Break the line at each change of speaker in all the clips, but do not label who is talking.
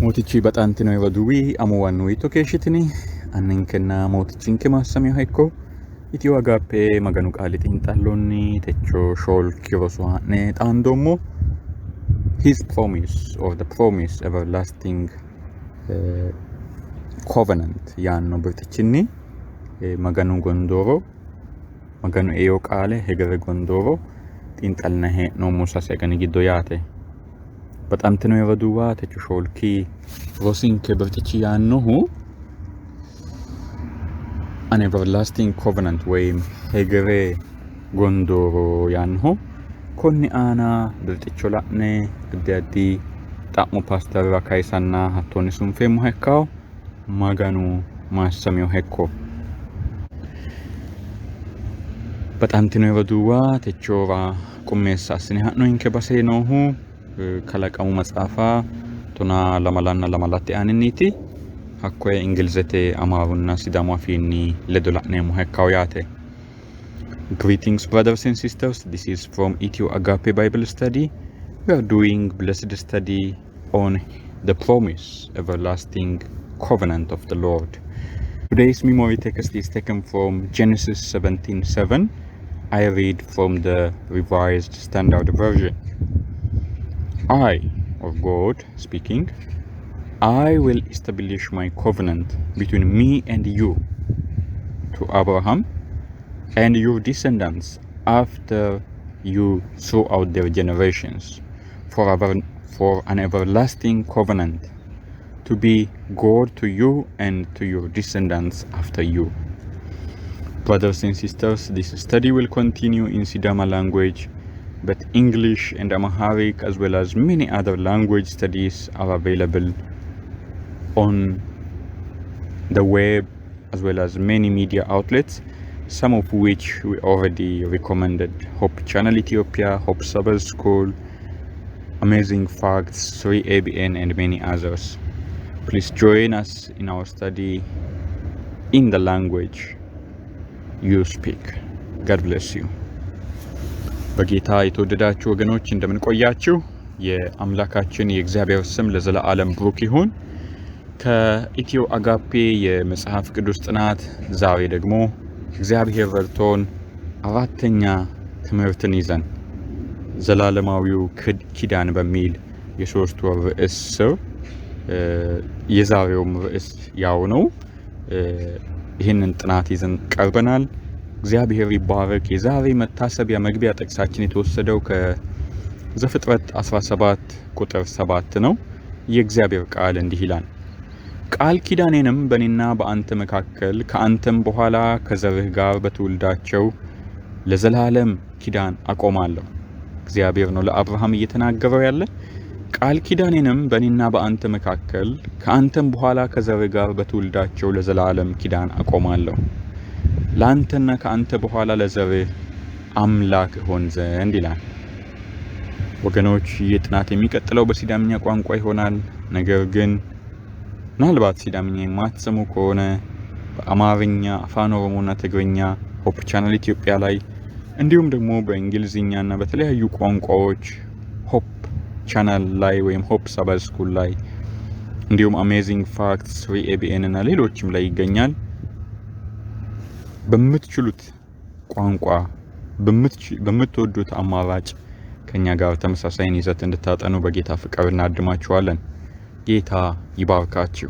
Mootichi baxantino roduuwi amuwannu hiitto keeshshitini? Anninkenna Mootichinke maassaminoha ikko. Itiyo Agaappe Maganu Qaali xiinxallonni techo shoolki roso haa'ne xaandoommo. His promise or the promise everlasting eh, covenant yaanno birxichinni eh, Maganu gondooro Maganu eeo qaale hegere gondooro xiinxallinanni hee'noommo sase agani giddo yaate. Baxantino roduuwa techo shoolki rosinke birxichi yaannohu An Everlasting Covenant woyim hegere gondooro yaannoho. Konni aana birxicho la'ne addi addi xa'mo paasterra kayisanna hattonni sunfeemmoha ikkawo. Maganu maassamino hekko. Baxantino roduuwa techora qummeessa assine ha'noyinke base noohu kalaqamu maxaafa tonaa lamalanna lamalate aaninniiti. Hakkoye Ingilizete, Amaarunna Sidaamu afiinni ledo la'neemmoha ikkawo yaate. Greetings, brothers and sisters. This is from Ethio Agape Bible Study. We are doing blessed study on the promise, everlasting covenant of the Lord. Today's memory text is taken from Genesis 17:7. I read from the Revised Standard Version. I, of God speaking, I will establish my covenant between me and you, to Abraham and your descendants after you throughout their generations, for an everlasting covenant, to be God to you and to your descendants after you. Brothers and sisters, this study will continue in Sidama language, but English and Amharic as well as many other language studies are available on the web as well as many media outlets, some of which we already recommended: Hope Channel Ethiopia, Hope Sabbath School, Amazing Facts, 3ABN, and many others. Please join us in our study in the language you speak. God bless you. በጌታ የተወደዳችሁ ወገኖች እንደምን ቆያችሁ? የአምላካችን የእግዚአብሔር ስም ለዘለዓለም ብሩክ ይሁን። ከኢትዮ አጋፔ የመጽሐፍ ቅዱስ ጥናት ዛሬ ደግሞ እግዚአብሔር ረድቶን አራተኛ ትምህርትን ይዘን ዘላለማዊው ኪዳን በሚል የ3 ወር ርዕስ ስር የዛሬውም ርዕስ ያው ነው። ይህንን ጥናት ይዘን ቀርበናል። እግዚአብሔር ይባረክ። የዛሬ መታሰቢያ መግቢያ ጥቅሳችን የተወሰደው ከዘፍጥረት 17 ቁጥር 7 ነው። የእግዚአብሔር ቃል እንዲህ ይላል፣ ቃል ኪዳኔንም በእኔና በአንተ መካከል ከአንተም በኋላ ከዘርህ ጋር በትውልዳቸው ለዘላለም ኪዳን አቆማለሁ። እግዚአብሔር ነው ለአብርሃም እየተናገረው ያለ። ቃል ኪዳኔንም በእኔና በአንተ መካከል ከአንተም በኋላ ከዘርህ ጋር በትውልዳቸው ለዘላለም ኪዳን አቆማለሁ፣ ለአንተና ከአንተ በኋላ ለዘርህ አምላክ እሆን ዘንድ ይላል። ወገኖች፣ ይህ ጥናት የሚቀጥለው በሲዳምኛ ቋንቋ ይሆናል። ነገር ግን ምናልባት ሲዳምኛ የማትሰሙ ከሆነ በአማርኛ፣ አፋን ኦሮሞና ትግርኛ Hope Channel ኢትዮጵያ ላይ እንዲሁም ደግሞ በእንግሊዝኛና በተለያዩ ቋንቋዎች Hope Channel ላይ ወይም Hope Sabbath School ላይ እንዲሁም Amazing Facts፣ 3ABN እና ሌሎችም ላይ ይገኛል። በምትችሉት ቋንቋ በምትወዱት አማራጭ ከኛ ጋር ተመሳሳይን ይዘት እንድታጠኑ በጌታ ፍቅር እናድማችኋለን። ጌታ ይባርካችሁ።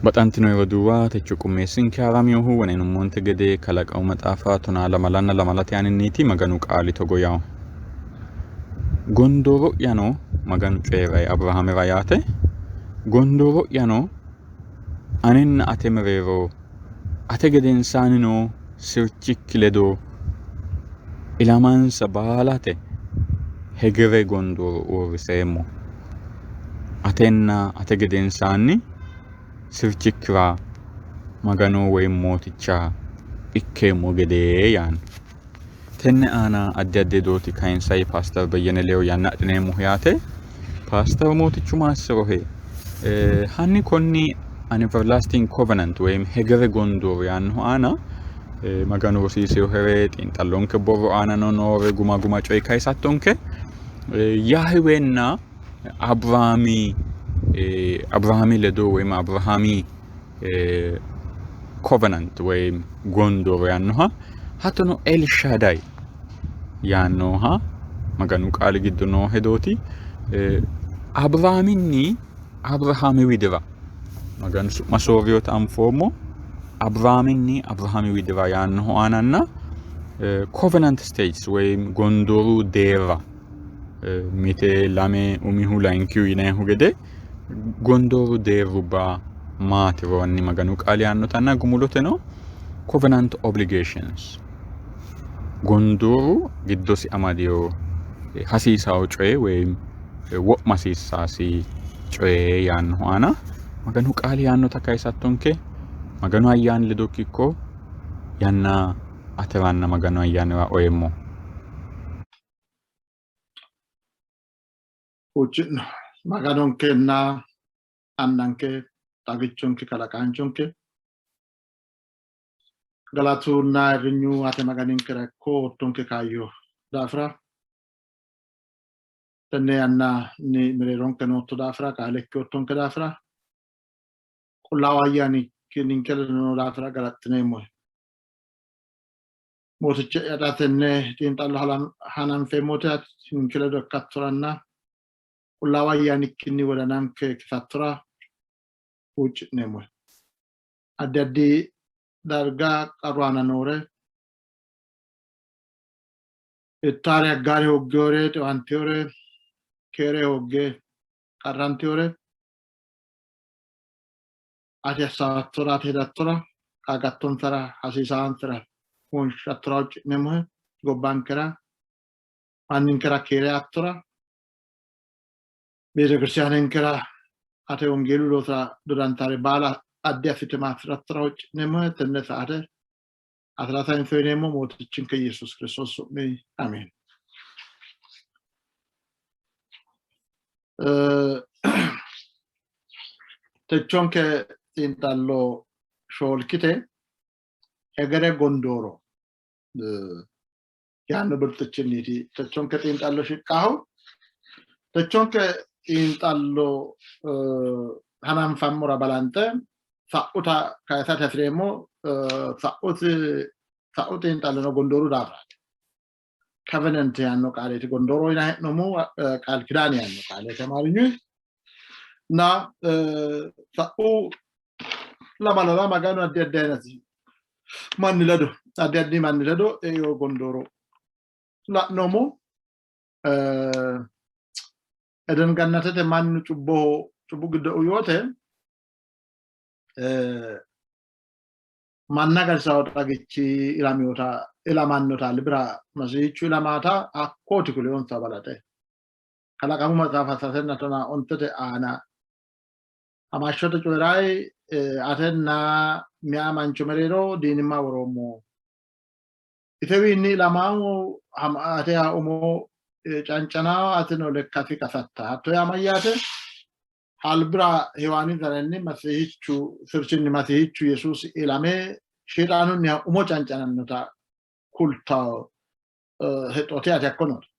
Baxantino roduuwa techo qummeessinke haraminohu woneennummonte gede kalaqamu maxaafa tonaa lamalanna lamalate aaninniiti. Maganu qaali togo yawo. Gondooro'yano Maganu coyi'rayi Abirahaamira yaate. Gondooro'yano anenna ate mereero ate gedensaannino sirchikki ledo ilamansa baalate hegere gondooro uurriseemmo. Atenna ate gedensaanni sirchikkira Magano woy Mooticha ikkeemmo gede yaanno. Tenne aana addi addi hedooti kayinsayi Paaster Beyyene Leyo yanna adhineemmohu yaate. Paaster Mootichu maassirohe. Hanni konni An Everlasting Covenant woyim hegere gondooro yaannohu aana Maganu rosiisinohere xiinxallonke borro aanano noore guma guma coye kayisattonke. Yahiwenna Abiraami Abirahaami ledo woyim Abirahaami Covenant woyim gondooro yaannoha hattono Elshaday yaannoha Maganu qaali giddo noo hedooti. Abiraaminni Abirahaami widira Maganu su'ma soorriyota anfoommo. Abiraaminni Abirahaami widira yaannohu aananna Covenant States woyim gondooru deerra mite lame umihu layinkihu yinannihu gede gondooru deerrubba maatiro hanni Maganu qaali yaannotanna gumuloteno Covenant Obligations gondooru giddosi amadino hasiisawo coye woyi wo'ma hasiissaasi coye yaannohu aana Maganu qaali yaannota kayisattonke. Maganu ayyaani ledokki ikko yanna ateranna Maganu ayyaanira oyeemmo.
Huucci'no. Maganonkenna Annanke, xagichonke, kalaqaanchonke, galatunna ayirrinyu ate Maganinkera ikko oottonke kaayyo daafira, tenne yannanni mereeronke nootto daafira, qaalekki oottonke daafira, Qullaawu Ayyaanikki ninke ledo noo daafira galaxxineemmohe. Mooticha'ya, xa tenne xiinxallo hananfeemmote ati ninke ledo ikkattoranna Qullaawu Ayyaanikkinni wodananke kisattora huucci'neemmohe. Addi addi darga qarru aana noore, ittaare aggaare hooggewore, xiwantewore, keere hoogge qarrantewore, ati assattora, ati hedattora, qaagattontara, hasiisaansara wonshattora huucci'neemmohe. Gobbankera, manninkera keere aattora, beetekiristiyaanenkera ate wongeelu loosira dodantare baala addi assite maassi'rattora huucci'neemmohe. Tenne saate atera sayinse uyineemmo Mootichinke Yesuus Kiristoos su'mi ameen. Techonke xiinxallo shoolkite hegere gondooro yaanno birxichinniiti techonke xiinxallo shiqqaahu. Techonke xiinxallo hananfammora balanxe sa'uta kayisate hasi'reemmo. Sa'u xiinxallono gondooru daafiraati. Covenant yaanno qaaleeti gondooro yinanni hee'noommohu qaal kidaani yaanno qaaleeti amaarinyu. Na sa'u lamalara Maganu addi addi ayinati manni ledo addi addi manni ledo eio gondooro la'noommo. Eden gannatete mannu cubboho cubbu giddo uyoote manna gatisawo xagichi ilamiyota ilamannota albira masihichu ilamaata hakkooti kuleyonsa balaxe kalaqamu maxaafa 315 aana hamashshote coyi'rayi atenna miya mancho mereero diinimma woroommo itewiinni ilamaahu ateha umo cancanaa atino lekkasi qasatta. Hatto yaa mayyaate? Albira Hewaani zarenni Masihichu sirchinni Masihichu Yesuusi ilame Sheexaanunniha umo cancanannota kultawo hexxooti yaate hakko nooti.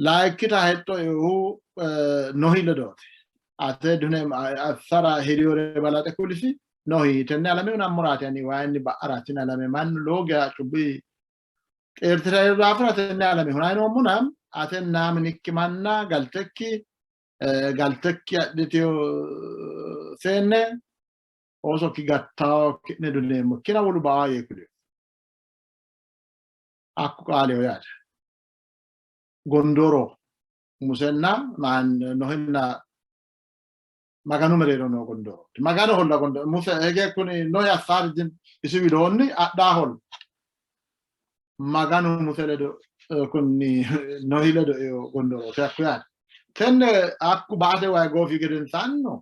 Layikkita hexxo eohu Nohi ledooti. Ate dune assara hediyore balaxe kulisi. Nohi tenne alame hunammoraati ani wayinni ba'ara tini alame mannu lowo geya cubbi xeerti'rino daafira tenne alame hunanni noommona atenna minikki manna galtekki galtekki adhitiyo seenne oosokki gattawo ki'ne duneemmo ikkina wolu ba'a yee kuliyo. Hakku qaaleho yaate. Gondoro Musenna Nohinna Maganu mereero noo gondoorooti. Maganu holla gondooro. Muse hege kuni Nohi assaari din isi widoonni adhaa holla. Maganu Muse ledo kunni Nohi ledo eo gondoorooti hakku yaate. Tenne hakku baate wayi goofi gedensaanno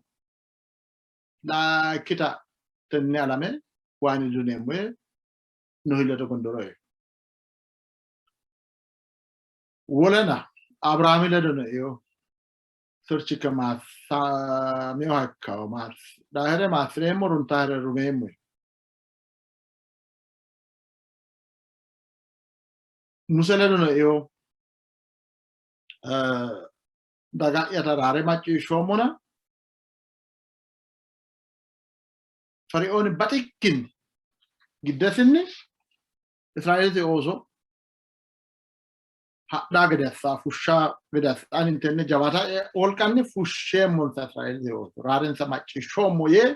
laakkita tenne alame wayinni duneemmo yee Nohi ledo gondooro ei. Wolena Abiraami ledo no eo. Sirchikka maassaminoha ikkawo dahere maassi'reemmo runtahere rumeemmo. Muse ledono eo. Daga'yata raare macciishshoommona Feriooni baxikkinni giddesinni Israeelete ooso hadhaa gede assa fushshaa gede assa ani tenne jawaata wolqanni fushsheemmonsa Israeelete ooso raarensa macciishshoommo yee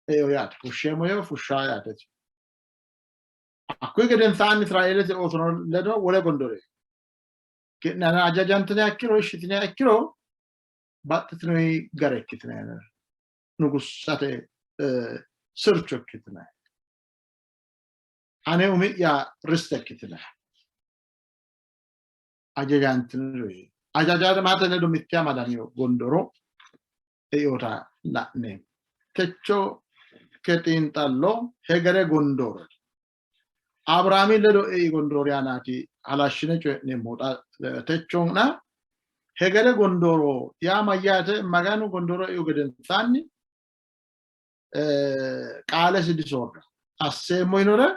eeo yaate fushsheemmo yee fushshaa yaate. Hakkuyi gedensaanni Israeelete oosono ledo wole gondore ki'ne ane hajajantiniha ikkiro ishitiniha ikkiro baxxitinoyi gara ikkitinanni nugussate sircho ikkitinanni ane umi'ya riste ikkitinanni hajajantinori hajajamate ledo mitte amadamino gondoro eota la'neemmo. Techo ke xiinxallo hegere gondooro Abiraami ledo ei gondoori aanaati halashshine coyi'neemmo techonna hegere gondooro yaa mayyaate? Maganu gondooro eihu gedensaanni qaalesi disoorra asseemmo yinore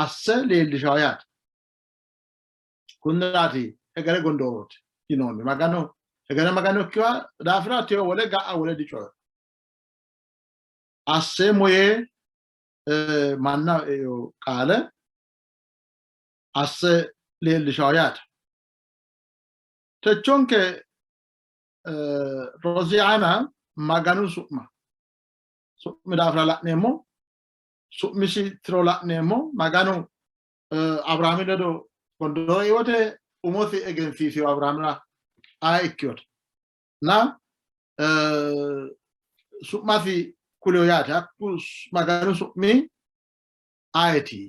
asse leellishawo yaate. Kunniraati hegere gondoorooti yinoonni. Maganu hegere Magano ikkiwa daafira teyo wole ga'a wole dicoyi'ro. Asseemmo yee manna qaale asse leellishawo yaate. Techonke rosi aana Maganu su'ma su'mi daafira la'neemmo, su'misi tiro la'neemmo. Maganu Abiraami ledo gondooro ei wote umosi egensiisino Abiraamira aye ikkinota na su'masi kulino yaate. Hakku Maganu su'mi ayeti?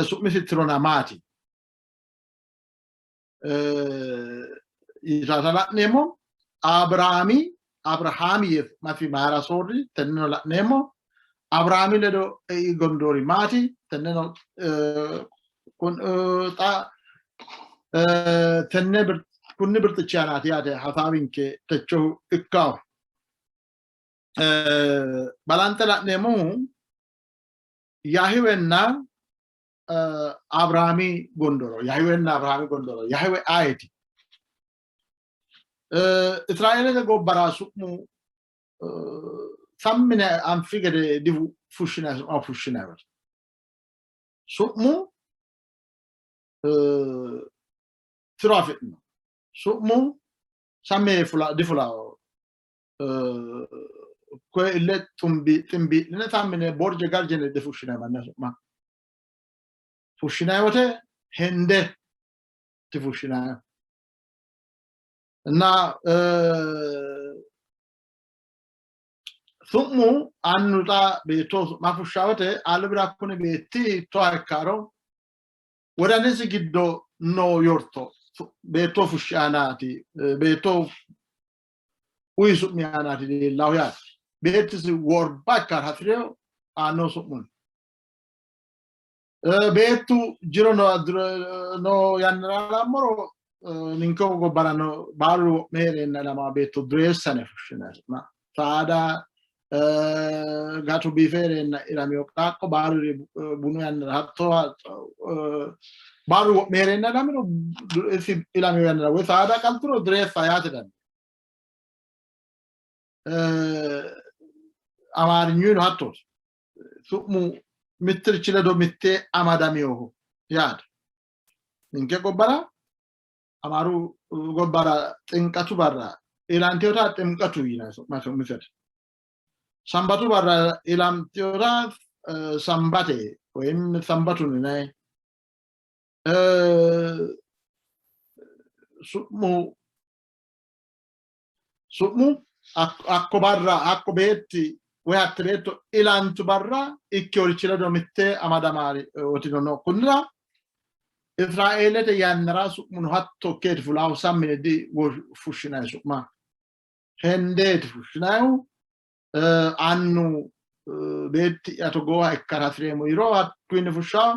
Su'misi tirona maati? Yitaata la'neemmo. Abiraami Abirahaami yee su'masi mayira soorri? Tenneno la'neemmo. Abiraami ledo ei gondoori maati? Tenneno xa tenne kunni birxichi aanaati yaate hasaawinke techohu ikkahu. Balanxe la'neemmohu Yahiwenna Abiraami gondoro, Yahiwenna Abiraami gondoro, Yahiwe ayeti? Israeelete gobbara su'mu sammine anfi gede difushshinanni su'ma fushshinanni. Su'mu tiro afi'no. Su'mu sammi yee fula difulawo. Koye ille ximbii'line sammine borje garjine difushshinanni manna su'ma. Fushshinanni wote hende difushshinanni. እና su'mu annu xa beetto su'ma fushsha wote albira kuni beetti hiittooha ikkaro wodanisi giddo noo yorto beetto fushshi aanaati beetto uyi su'mi aanaati leellahu yaate. Beettisi worba ikkara hasi'rino aanno su'munni. Beettu jiro noo yannara lammoro ninke gobbara no baalu wo'me hee'reenna ilama beetto dureessane fushshinanni. Saada gatu biife hee'reenna ilamino qaaqqo baalu bunu yannara hatto baalu wo'me hee'reenna ilamiro isi ilamino yannara woy saada qalturo dureessa yaate dandiinanni. Amaarinyuno hattooti. Su'mu mittirichi ledo mitte amadaminoho yaate. Ninke gobbara Amaaru gobbara xinqatu barra ilantinota ximqatu yinanni su'ma su'misete. Sambatu barra ilantinota sambate woyim sambatu yinanni. Su'mu Su'mu hakko barra hakko beetti woy hatte beetto ilantu barra ikkeworichi ledo mitte amadamaarotino no. Kunnira Israeelete yannara su'muno hatto ikkeeti fulaahu sammi yine difushshinanni su'ma. Hendeeti fushshinannihu annu beetti'ya togooha ikkara hasi'reemmo yiiro hakkuyiinni fushshawo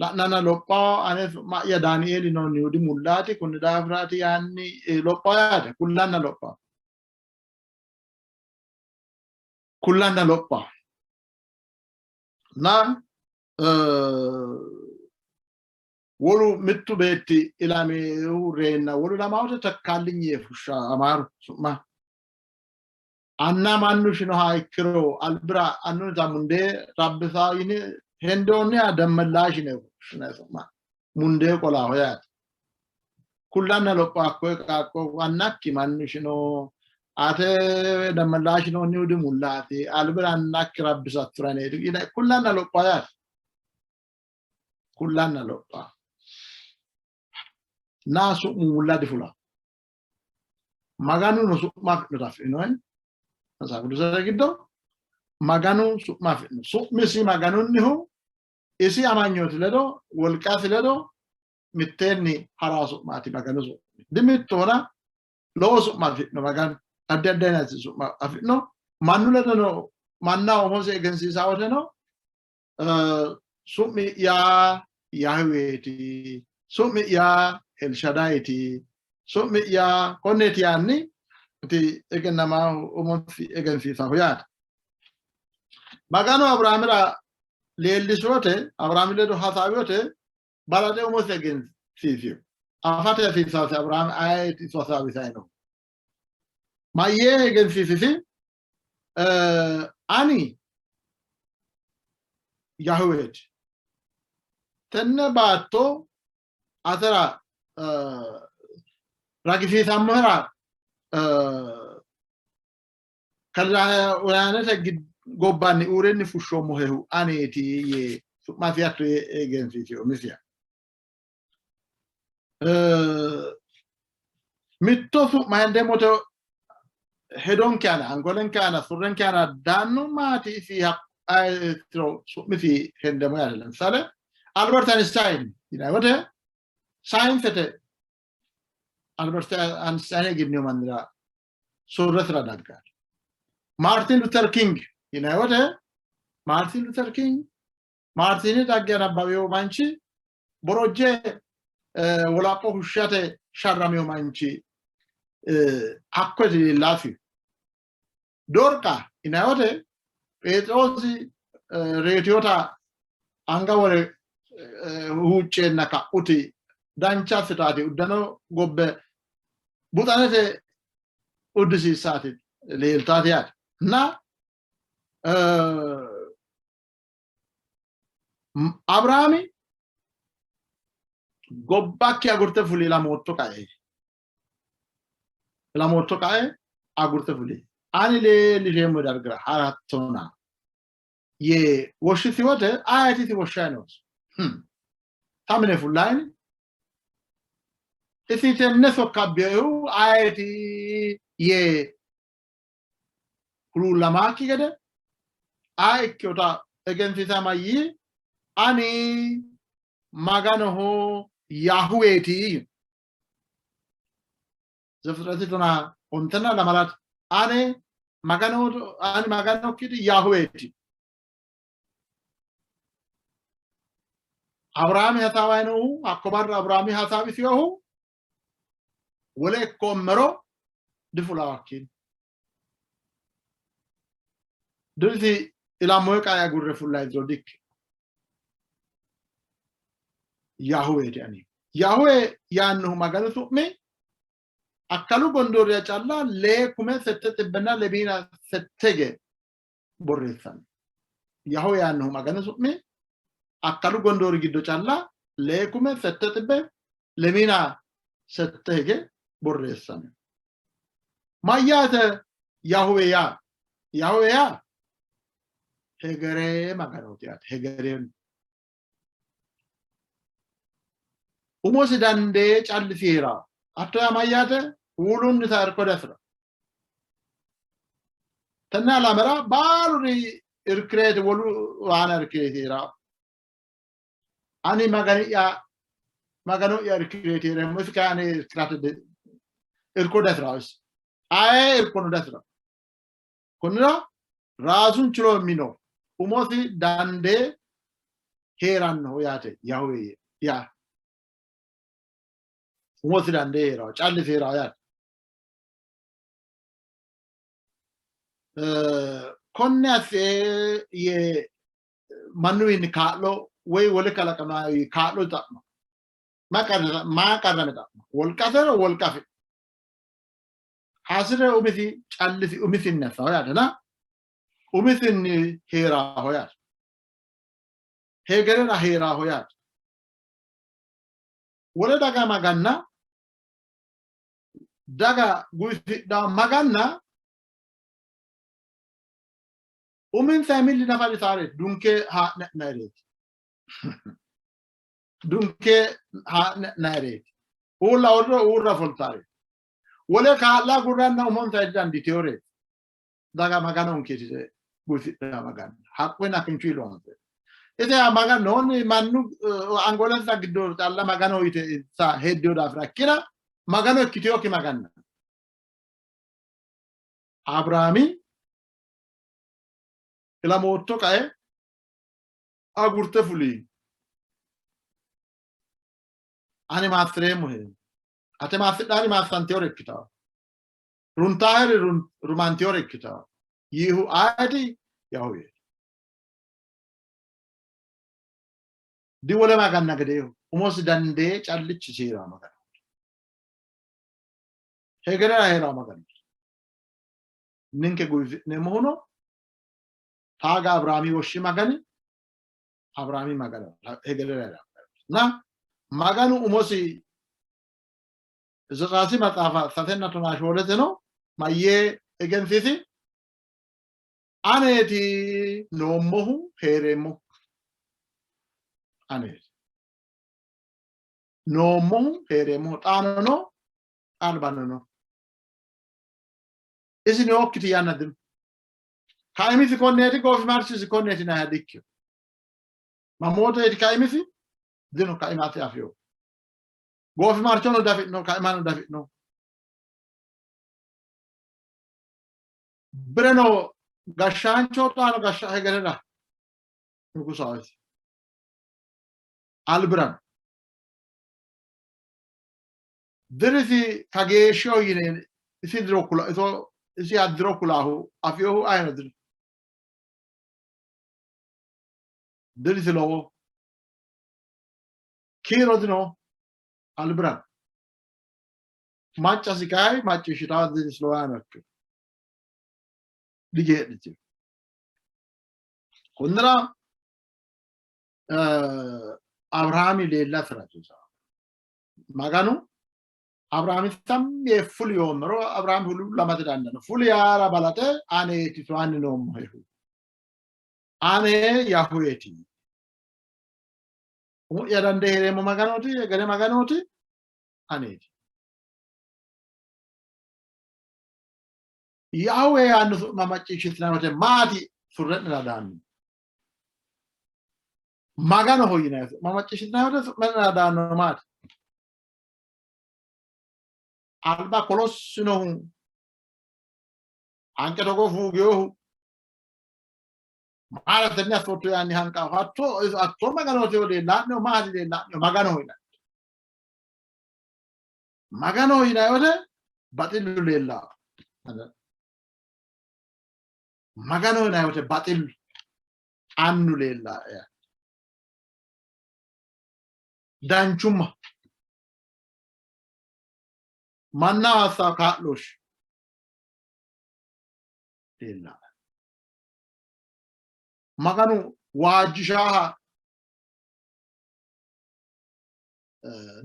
la'nanna lophawo ane su'ma'ya Daanieeli noonnihu dimullaati kunni daafiraati yaanni lophawo yaate kullanna lophawo kullanna lophawo na Wolu mittu beetti ilamihu reenna wolu ilamawote takkaallinyi yee fushsha Amaaru su'ma. Anna mannu shinoha ikkiro albira annunita mundee rabbisaa yine hendoonniha dammallaash yine fushshinanni su'ma. Mundee qolaaho yaate. Kullanna lopho hakkoye qaaqqo annakki mannu shino ate dammallaash yinoonnihu dimullaati albira annakki rabbisattoraneeti yine kullanna lopha yaate. Kullanna lopha. Na su'mu mulla difula. Maganuno su'ma afi'nota afi'rino. Maxaafu Qidduusete giddo Maganu su'ma afi'no. Su'misi Maganunnihu isi amanyooti ledo wolqasi ledo mitteenni ha'raa su'maati Maganu su'mi. Dimittohona lowo su'ma afi'no Maganu. Addi addi ayinati su'ma afi'no. Mannu ledono mannaho umosi egensiisaa woteno su'mi'ya Yahiweeti, su'mi'ya Elshadayiti, su'mi'ya konneeti yaanni ti egennamaahu umosi egensiisahu yaate. Maganu Abiraamira leellishote, Abiraami ledo hasaawiyote balaxe umosi egensiisino. Afate hasiisaasi Abiraami ayeeti iso hasaawisayi noohu? Mayyee egensiisisi? Ani Yahuweeti. Tenne baatto atera ragisiisammohera Kaldaawuyaanete gobbanni Uurinni fushshoommohehu aneeti yee su'masi hatto yee egensiisino Misiya. Mitto su'ma hendeemmote hedonke aana, angolenke aana, surrenke aana daanno maati isi ayetiro su'misi hendeemmo yaate. ለምሳሌ Albert Einstein yinanni wote sayinsete Albert Einstein egennino mannira surresira dagganno. Martin Luther King yinanni wote Martin Luther King Maartiini dhagge nabbawino manchi borojje wolapho fushshate sharramino manchi hakko leellasi. Dorqa yinanni wote Pheexiroosi reetiyota anga wore huucceenna ka'uti dancha assitaati uddano gobbe buxanete uddisiissaati leeltaati yaate. Na Abiraami gobbakki agurte fuli ilamootto qae ilamootto qae agurte fuli ani leellisheemmo dargira ha'rattona yee woshshisi wote ayeti isi woshshayi noosi? Tamine fullayini isi tenne sokka abbinoehu ayeti yee huluullamaakki gede aye ikkinota egensiisa mayyii? Ani Maganoho Yahuweeti yiino. Zefixirati tonaa ontenna lamalate ane Magano ani Maganokkiiti Yahuweeti. Abiraami hasaawayi noohu hakko barra Abiraami hasaawisinohu wole ikkoommero difulawo hakkiinni. Dirisi ilammoe qae agurre fullayi dikki. Yahuweeti ani. Yahuwe yaannohu Maganu su'mi akkalu gondoorira calla 2708 ge borreessanno. Yahuwe yaannohu Maganu su'mi akkalu gondoori giddo calla 2808 hige borreessanno. Mayyaate Yahuwe yaa? Yahuwe yaa hegere Maganooti yaate. Hegere umosi dandee callisi hee'ranno. Hatto yaa mayyaate? Wolunnita irko diafi'ranno. Tenne alamera baaluri irkireeti, wolu aana irkireeti hee'ranno. Ani Magani'ya Magano'ya irkireeti hee'reemmo, isi kayi ane irkirate irko diafi'ranno isi. Aye irkono diafi'ranno. Konnira raasun chilo mino umosi dandee hee'rannoho yaate Yahweh yaa. Umosi dandee hee'ranno, callisi hee'ranno yaate. Konne asse yee mannuwiinni kaa'lo woy wole kalaqamawi kaa'lo xa'mo. Maa qarrame xa'ma? Wolqasero wolqa afidhino. Hasire umisi callisi umisinni assaho yaatena umisinni hee'raaho yaate. Hegerera hee'raaho yaate. Wole daga maganna daga guwisidhanno maganna uminsa milli nafa disaareeti dunke haa'ne ha'nayireeti. Dunke haa'ne ha'nayireeti. Uulla worro uurra fultaareeti. Wole kaa'la agurranna umonsa didandiitinoreeti. Daga maganonkeeti yite guwisidhanno maganna. Haqqunna kinchuyi loonse. Ise maganoonni mannu angolensa giddo calla magano yite insa heddino daafira ikkina magano ikkitinokki maganna. Abiraami ilamootto qae agurte fuli. Ani maassi'reemmohe. Ate maassidhaari maassantinore ikkitanno. Runtaaheri rumantinore ikkitanno. Yiihu ayeti? Yahuweeti. Diwole maganna gedeeho. Umosi dandee callichi hee'ranno Maganooti. Hegerera hee'ranno Maganooti. Ninke guwisi'neemmohuno taaga Abiraami woshshi Magani Abiraami Magano hegerera hee'ranno Maganooti. Na Maganu umosi ዘጸአት maxaafa 314 mayyee egensiisi? Aneeti noommohu hee'reemmohu. Aneeti noommohu hee'reemmohu, xaano no, albano no. Isi nookkiti yanna dino. Kaimisi konneeti, goofimarchisi konneeti yinanniha dikkino. Mamooteeti kaimisi? Dino, kaimasi afino. Goofimarchono dafi'no, kaimano dafi'no. Bireno gashshaancho xaano gashsha hegerera nugusaawesi. Albirano. Dirisi kageeshshiho yine isi diro kula iso isi diro kulahu afinohu ayino dino. Dirisi lowo. Kiiro dino albirano. Maccasi kayi macciishshitaa dirisi lowo yaano ikkiro. Digeedhitino. Konnira Abirahaami leellasira hasiisanno. Maganu Abirahaami sammi yee fuli yoommero Abirahaami huluullamate dandaanno. Fuli yaara balaxe aneeti soyanni noommohehu. Ane Yahuweeti. Umo'ya dandee hee'reemmo Maganooti, hegere Maganooti aneeti. Yahuwe yaanno su'ma macciishshitinanni wote maati surre'nera daanno? Maganoho yinanni su'ma macciishshitinanni wote su'ma'nera daanno maati? Alba kolossinohu hanqe togo fuuginohu maara tenne assootto yaanni hanqaho hatto hatto Maganooti leella'neho maati leella'neho Maganoho yinanni. Maganoho yinanni wote baxillu leellanno. Maganoho yinanni wote baxillu annu leellanno. Danchumma mannaho assanno kaa'looshshi leellanno. Maganu waajjishaaha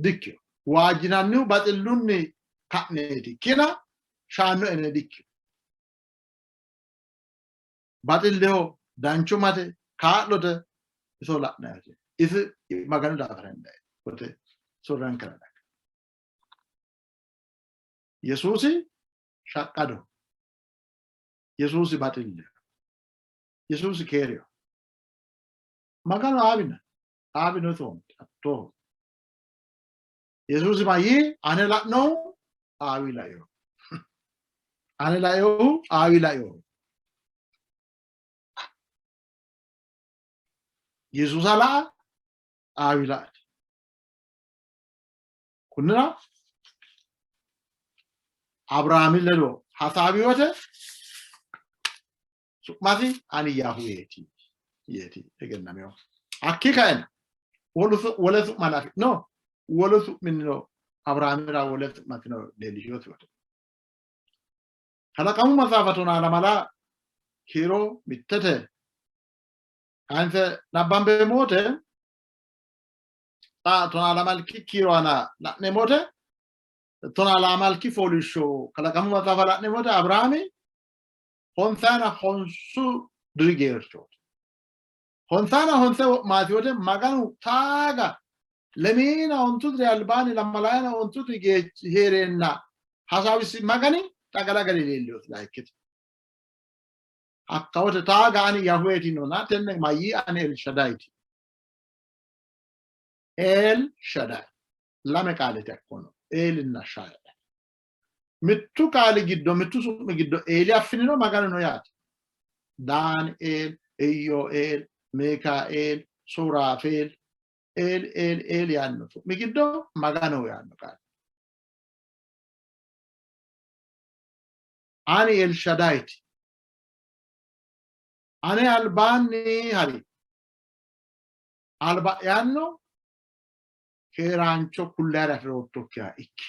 dikkino. Waajjinannihu baxillunni ka'neeti ikkina shaannoe yine dikkino. Baxilleho, danchummate, kaa'lote iso la'nanni isi Maganu daafira hendanni wote surrenkera dagganno. Yesuusi shaqqadoho. Yesuusi baxilleho. Yesuusi keereho. Maganu aabina aabino isoonti hattooho. Yesuusi mayyii? Ane la'nohu aawi laino. Ane lainohu aawi laino. Yesuusa la'a aawi la'ate. Kunnira Abirahaami ledo hasaawi wote su'masi ani Yahuweeti yeeti egennaminohu. Hakkii kaena wole su'ma afi'no. Wolu su'minnino Abiraamira wole su'masino leellishinosi wote. Kalaqamu maxaafa 12 kiiro 1 kayinse nabbambeemmo wote xa 12 kiiro aana la'neemmo wote 12 fooliishsho kalaqamu maxaafa la'neemmo wote Abiraami 55 diri geerchooti. 55 wo'maati wote Maganu taaga 25 diri albaanni 25 diri hee'reenna hasaawisi Magani xagalagale leellinosi layikkite. Hakka wote taaga ani Yahuweeti nona tenne mayyii ani El Shadaiti. El Shaddai lame qaaleti hakkono Eelinna Shaddai. Mittu qaali giddo mittu su'mi giddo Eeli affinino Maganu no yaate. Daanieel, Iyyooeel, Mikaeel, Suraafeel, El El El yaanno su'mi giddo Magano yaanno qaali. Ani El Shadaiti. Ane albaanni hari. Alba'yaanno keeraancho kullaare afi'roottokkiha ikki.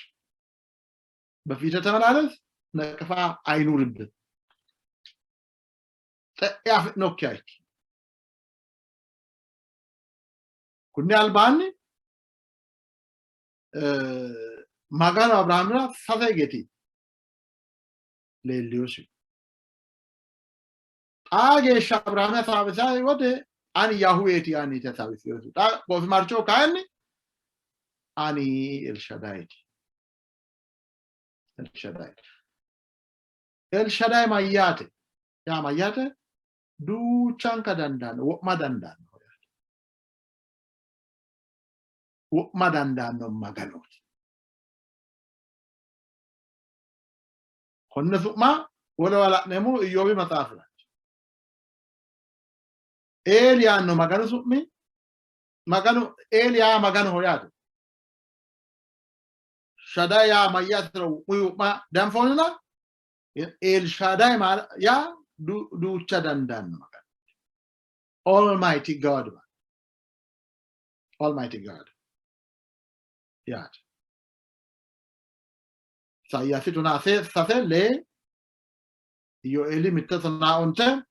በፊትህ ተመላለስ፣ ነቀፋ አይኑርብህ። Xe'e afi'nokkiha ikki. Kunni albaanni Maganu Abiraamira sase higeti leellinosi. Xaa geeshsha Abiraami hasaawisi wote ani Yahuweeti yaanniiti hasaawisinosi. Xa goofimarchoho kayinni ani Elshadaayiti. Elshadaay. Elshadaay mayyaate? Yaa mayyaate? Duuchanka dandaanno, wo'ma dandaanno yaate. Wo'ma dandaanno Maganooti. Konne su'ma wolewa la'neemmohu Iyyoobi maxaafira. Eeli yaanno Maganu su'mi Maganu Eeli yaa Maganoho yaate. Shaddai yaa mayyaatero wo'muyi wo'ma danfoonnina El Shaddai yaa duucha dandaanno Magano. Almighty God. Almighty God. Yaate. Isayaasi 33 lee Iyoeeli 1 15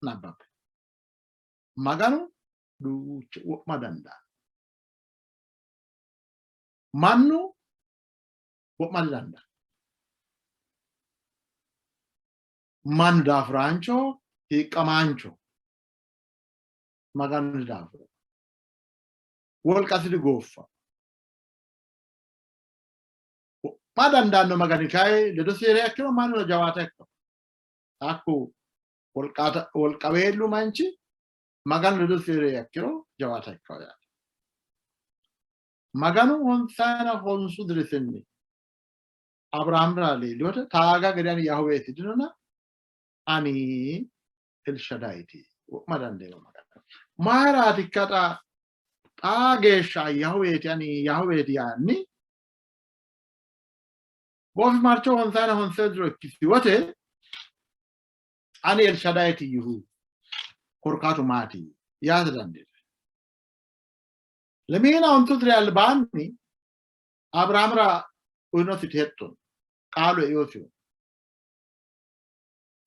nabbabbe. Maganu duucha wo'ma dandaanno. Mannu wo'ma didandaanno. Mannu daafuraancho, hiiqqamaancho. Maganu didaafuro. Wolqasi digooffa. Wo'ma dandaanno Magani kayi ledosi hee'riha ikkiro mannuno jawaata ikkanno. Hakku wolqaweellu manchi Maganu ledosi hee'riha ikkiro jawaata ikkanno yaate. Maganu honsayina honsu dirisinni Abiraamira leelli taaga gede ani Yahuweeti dinona ani Elshadaayiti wo'ma dandeemmo Magano. Mayiraatikka xa xaa geeshsha Yahuweeti ani Yahuweeti yaanni goofimarcho honsayina honse diro ikkisi wote ani Elshadaayiti yihu korkaatu maati yaate dandiinanni. 25 diri albaanni Abiraamira uyinositi hexxo qaalu eosiho.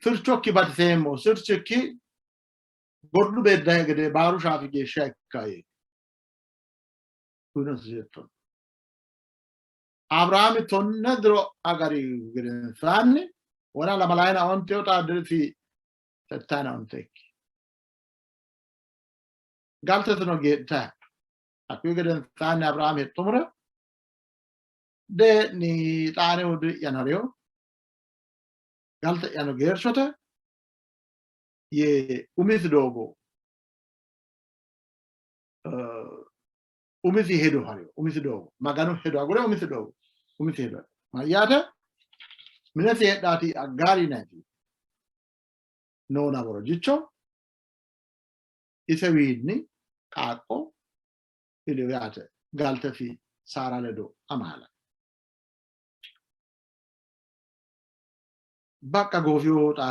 Sirchokki batiseemmo, sirchikki gordu beeddahe gede baaru shaafi geeshsha ikka yee uyinosi hexxo. Abiraami 10 diro agari gedensaanni wona 25 xaa dirisi 75 ikki. Galtesino geedhita hadhu. Hakkuyi gedensaanni Abiraami hexxo mure dee'ni xaanehu diri'yano reyo galte'yano geerchote yee umisi doogo umisi hedo hariyo umisi doogo Maganu hedo agure umisi doogo umisi hedo mayyaate minesi heedhaati Aggaari yinanniti noona borojjicho isewiinni qaaqqo ilino yaate galtesi Saara ledo amaala. Baqqa goofiyo xa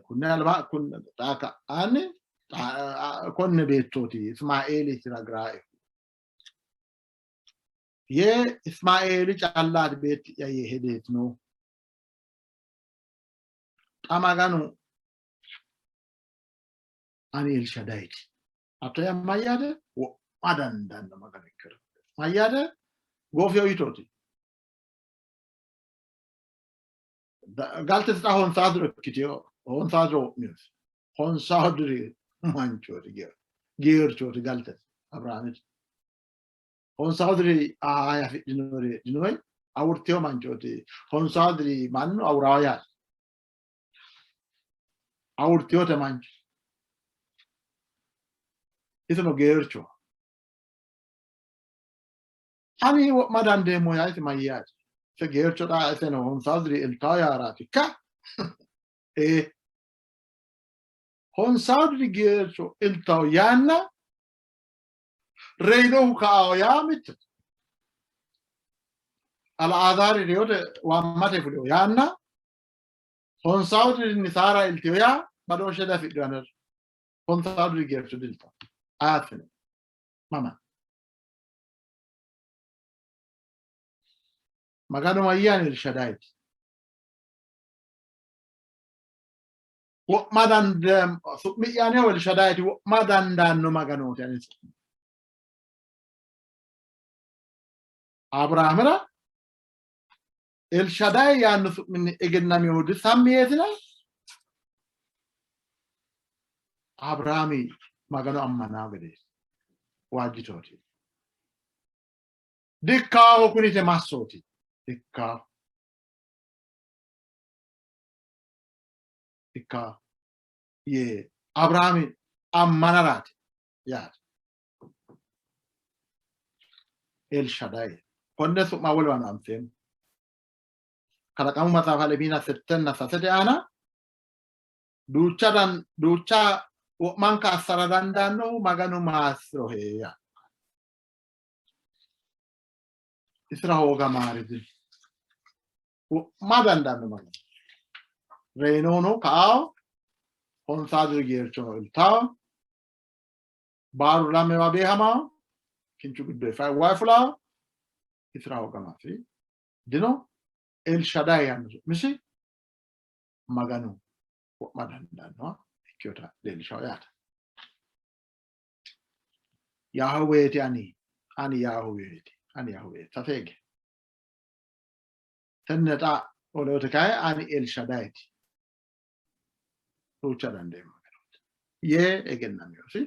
kunne alba xa ka'aanni konne beettooti Ismaeeli ragrae. Yee Ismaeeli callaati beetti'ya yee hedeeti noohu. Xa Maganu ani Elshadayti. Hatto yaa mayyaate? Wo'ma dandaanno Magano ikkiro. Mayyaate? Goofiyo yitooti. Galtesi xa honsaa diro ikkitino, honsaa diro wo'minosi. Honsaa diri manchooti geerchooti galtesi Abiraamiti. Honsaa diri aaya afidhinori heedhinoyi awurtino manchooti. Honsaa diri mannu awuraawo yaate. Awurtinote mancho. Isino geerchoho. Ani wo'ma dandeemmo yaa isi mayyaate? Ise geercho xa iseno honsaa diri iltaa yaaraati ikka? Ee. Honsaa diri geercho iltawo yaanna reyinohu ka'awo yaa mittete. Alaazaari reyote waammate fulino yaanna honsawu dirinni Saara iltino yaa badooshshe diafidhino anera. Honsawu diri geercho diltawo. Ayaffino. Mama. Maganu mayyaani Elshadaayiti. Wo'ma dandeemmo su'mi'ya aneho Elshadaayiti wo'ma dandaanno Maganooti ane su'mi. Abiraamira Elshadayi yaanno su'minni egennaminohu disammi yeetina Abiraami Magano ammanaa gedeeti. Waajjitooti. Dikkaaho kunite massooti. Dikkaaho. Dikkaaho. Yee Abiraami ammanaraati yaate. Elshadayi. Konne su'ma wolewano anfeemmo. Kalaqamu maxaafa lemiina settenna sasete aana duucha dan duucha wo'manka assara dandaannohu Maganu maassirohe yaa. Isira hooga maari dino. Wo'ma dandaanno Maganu. Reyinohuno ka'ao, honsaa diri geerchono iltao, baaru lamewa beehamao, kinchu giddo wayi fulao, isira hooga maasi dino. Elshadayi yaanno su'misi Maganu wo'ma dandaannoha ikkinota leellishawo yaate. Yaahuweeti ani, ani Yaahuweeti, ani Yaahuweeti sase hige. Tenne xa woloote kayi ani Elshadayti duucha dandeemmo Maganooti yee egennaminosi.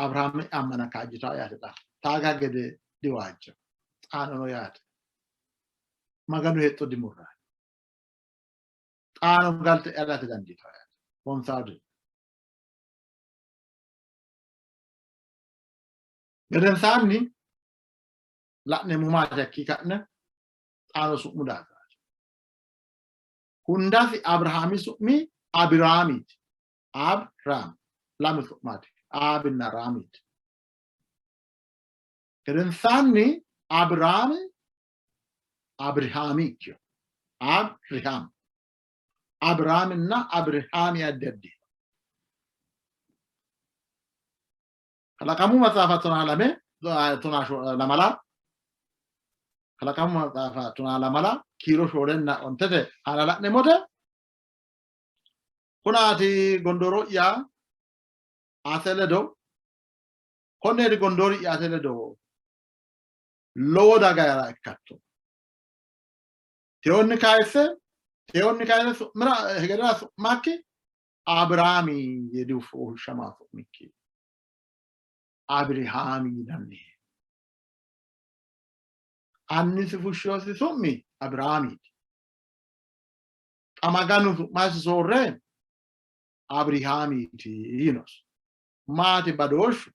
Abirahaami ammana kaajjitawo yaate xa taaga gede diwaajjo xaano no yaate. Maganu hexxo dimurranni. Xaano galte elate dandiitawo yaate. Honsaa diri. Gedensaanni la'neemmo maati hakkii ka'ne xaano su'mu daafiraati. Hundasi Abirahaami su'mi Abiraamiiti. Abiraam lame su'maati. Aabinna Raamiiti. Gedensaanni Abiraami Abirihaami ikkino. Abirihaam. Abiraaminna Abirihaami addi addi. Kalaqamu maxaafa 12 12 Kalaqamu maxaafa 12 kiiro shoolenna ontete aana la'neemmote kunaati gondooro'ya ate ledo konneeti gondoori'ya ate ledo lowo dagara ikkatto. Teyoonni kayisse teyoonni kayisse su'mira hegerera su'makki Abiraami yee difushshama su'mikki Abirihaami yinanni. Annisi fushshinosi su'mi Abiraamiiti. Xa Maganu su'masi soorre Abirihaamiiti yiinosi. Maati badooshshu?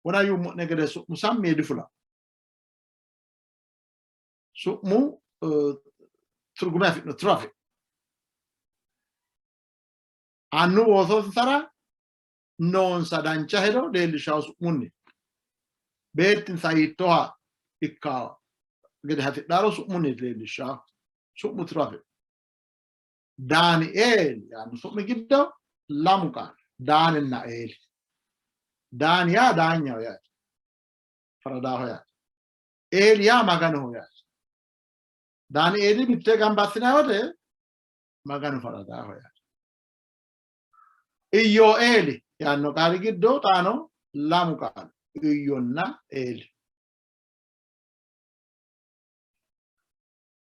Wona yuummo'ne gede su'mu sammi yee difula. Su'mu turgume afi'no tiro afi'no. Annu oosonsara noonsa dancha hedo leellishawo su'munni. Beettinsa hiittooha ikkawo gede hasidharo su'munni leellishawo. Su'mu tiro afi'no. Daanieel yaanno su'mi giddo lamu qaali Daaninna Eeli. Daani yaa daanyaho yaate. Faradaaho yaate. Eeli yaa Maganoho yaate. Daanieeli mitte gamba assinanni wote Maganu faradaaho yaate. Iyyooeeli yaanno qaali giddo xaano lamu qaali Iyyonna Eeli.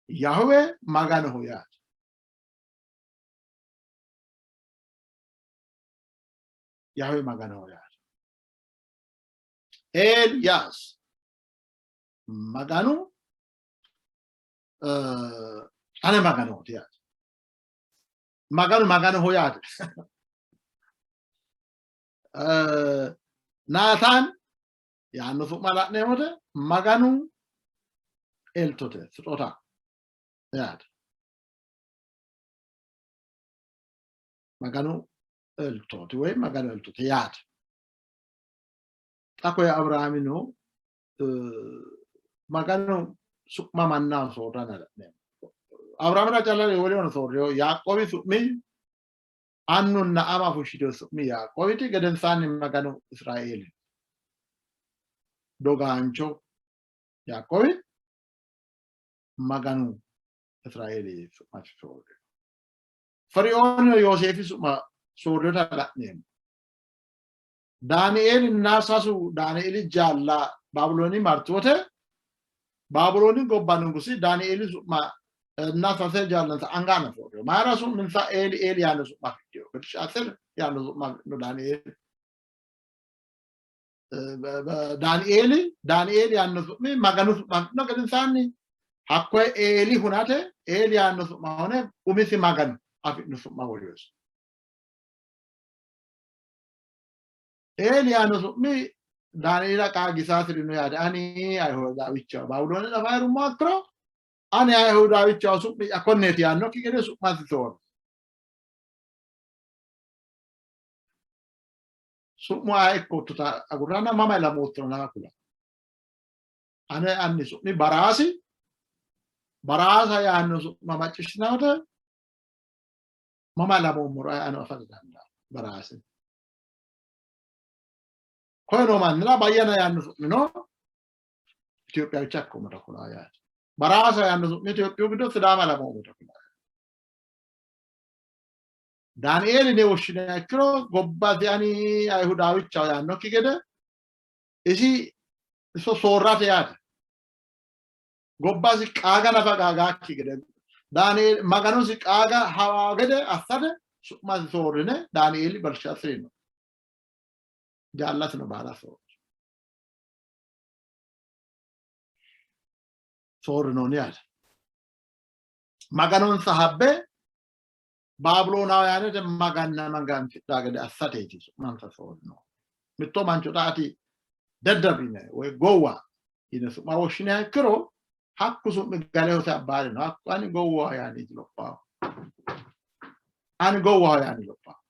Yahweh Maganoho yaate. Yahweh Maganoho yaate. Eeliyaas Maganu ane Maganooti yaate. Maganu Maganoho yaate. Naataan yaanno su'ma la'neemmo wote Maganu eltote ስጦታ yaate. Maganu eltooti woy Maganu eltote yaate. Xa koye Abiraamino Maganu su'ma mannaho soorranna la'neemmo. Abiraamira calla wolehono soorrino. Yaaqoobi su'mi annunna ama fushshitino su'mi Yaaqoobiiti. Gedensaanni Maganu Israeeli dogaancho Yaaqoobi Maganu Israeeli su'masi soorrino. Ferioonino Yooseefi su'ma soorrinota la'neemmo. Daanieelinna sasu Daanieeli jaalla Baabilooni martu wote Baabilooni gobba nugusi Daanieeli su'ma እና sase jaallansa anga aana soorrino. Mayira su'minsa Eeli Eeli yaanno su'ma afidhino? Bilxaatsir yaanno su'ma afidhino Daanieeli. Daanieeli Daanieeli yaanno su'mi Maganu su'ma afidhino gedensaanni hakkoye Eeli hunate Eeli yaanno su'ma hune umisi Maganu afidhino su'ma worinosi. Eeli yaanno su'mi Daanieelira qaagisaasirino yaate. Ani Ayihudaawichaho Baabiloone nafa hee'rummo ikkiro ani Ayihudaawichaho su'mi'ya konneeti yaannokki gede su'masi soorri. Su'mu aye ikkoottota agurranna mama ilamoottoro nafa kula. Ane anni su'mi Baraasi, Baraasa yaanno su'ma macciishshinanni wote mama ilamoommoro aye ano afa didandaanno. Baraasi. Koye noo mannira Bayyana yaanno su'mino Itophiyawicha ikkoommota kulaa yaate. Baraasa yaanno su'mi Itophiyu giddo Sidaama ilamoommota kulaa yaate. Daanieeli yine woshshiniha ikkiro gobbasi ani Ayihudaawichaho yaannokki gede isi iso soorrate yaate. Gobbasi qaaga nafa qaagaakki gede Daanieeli Maganosi qaaga hawaa gede assate su'masi soorrine Daanieeli Belshatsirino jaallasino baala soorri. Soorrinoonni yaate. Maganonsa habbe Baabiloonaawyaanete maganna magansidhaa gede assateeti su'mansa soorrino. Mitto mancho xa ati Deddeb yine woy Gowwa yine su'ma woshshiniha ikkiro hakku su'mi gale hose abbaarino. Hakku ani gowwaho yaaniiti lophaho. Ani gowwaho yaani lophaho.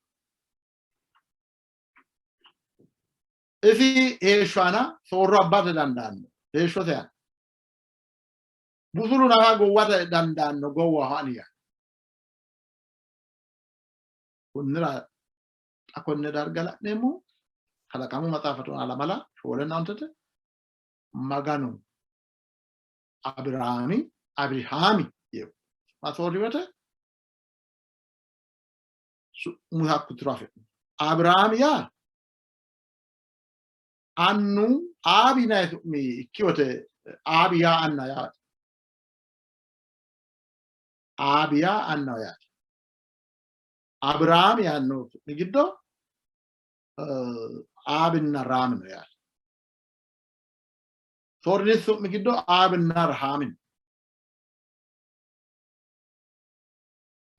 Isi heeshsho aana soorro abbate dandaanno. Heeshshote aana. Busulu nafa gowwate dandaanno gowwaho ani yaani. Kunnira xa konne darga la'neemmohu kalaqamu maxaafa tonaa lamala shoolenna ontete Maganu Abiraami Abirihaami yee su'ma soorri wote su'mu hakku tiro afi'no. Abiraami yaa annu Aabi yinanni su'mi ikki wote Aabi yaa anna yaate. Aabi yaa annaho yaate. Abiraami yaanno su'mi giddo Aabinna Raami no yaate. Soorri su'mi giddo Aabinna Rahaami no.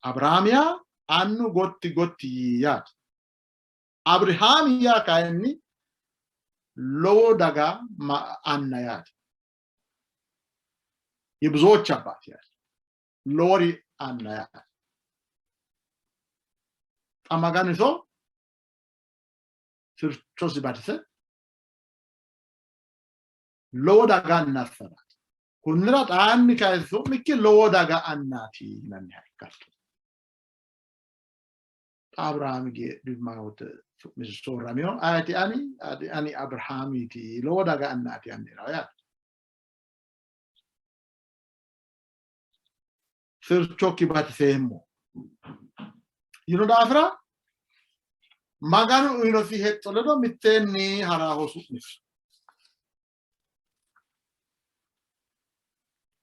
Abiraami yaa annu gotti gotti yii yaate. Abirihaami yaa kayinni lowo daga anna yaate. የብዙዎች አባት ያለ lowori anna yaate. Xa Maganu iso sirchosi batise lowo daga anna assaraati. Kunnira xaanni kayise su'mikki lowo daga annaati yinanniha ikkatto. Xa Abirahaami geedhimma wote su'misi soorramino. Ayeti ani? Ani Abirahaamiiti. Lowo daga annaati annira yaate. Sirchokki batiseemmo yino daafira Maganu uyinosi hexxo ledo mitteenni haraho su'misi.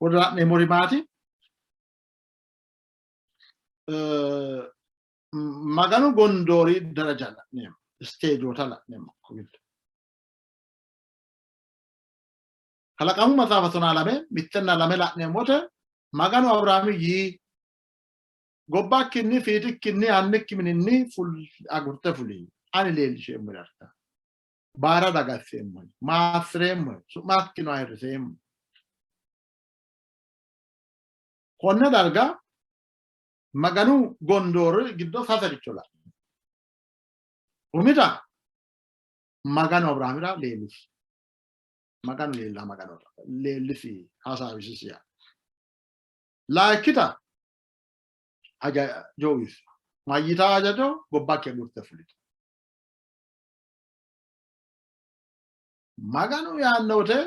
Wole la'neemmori maati? Maganu gondoori daraja la'neemmo, isteejoota la'neemmo giddo. Kalaqamu maxaafa 12 mittenna lame la'neemmote Maganu Abiraami yii gobbakkinni fiixikkinni annikki mininni agurte fuli ani leellisheemmo darga baara daga asseemmohe maassi'reemmohe su'makkino ayirriseemmo. Konne darga Maganu gondoori giddo sasericho la'neemmo. Umita Maganu Abiraamira leellisi. Maganu leella Maganu leellisi hasaawisisi yaa. Layikkita hajajo uyisi. Mayyita hajajo gobbakki agurte fulita. Maganu yaanno wote